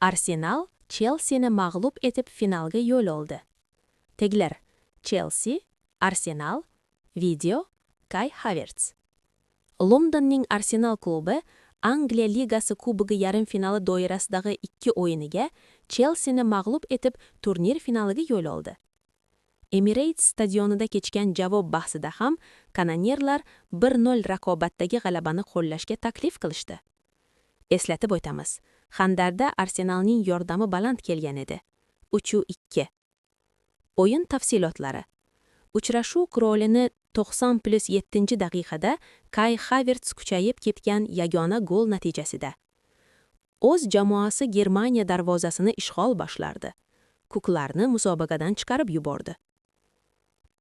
Arsenal Chelsini mag'lub etib, finalga yo'l oldi. Teglar: Chelsea, Arsenal, video, Kai Havertz. Londonning Arsenal klubi Angliya Ligasi Kubogi yarim finali doirasidagi ikki o'yiniga Chelsini mag'lub etib, turnir finaliga yo'l oldi. Emirates stadionida kechgan javob bahsida ham kanonerlar 1-0 raqobatdagi g'alabani qo'llashga taklif qilishdi. Eslatib o'tamiz, Xandarda Arsenalning yordami baland kelgan edi. 3-2. O'yin tafsilotlari. Uchrashuv qirolini 90+7-daqiqada Kai Havertz kuchayib ketgan yagona gol natijasida. O'z jamoasi Germaniya darvozasini ishg'ol boshlardi. Kuklarni musobaqadan chiqarib yubordi.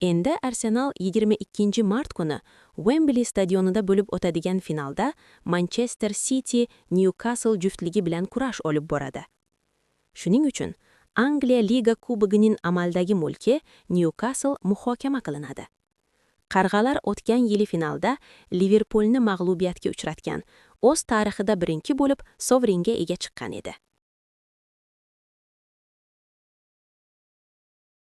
Endi Arsenal 22-mart kuni Wembley stadionida bo'lib o'tadigan finalda Manchester City Newcastle juftligi bilan kurash olib boradi. Shuning uchun Angliya Liga Kubogining amaldagi mulki Newcastle muhokama qilinadi. Qarg'alar o'tgan yili finalda Liverpoolni mag'lubiyatga uchratgan, o'z tarixida birinchi bo'lib sovringa ega chiqqan edi.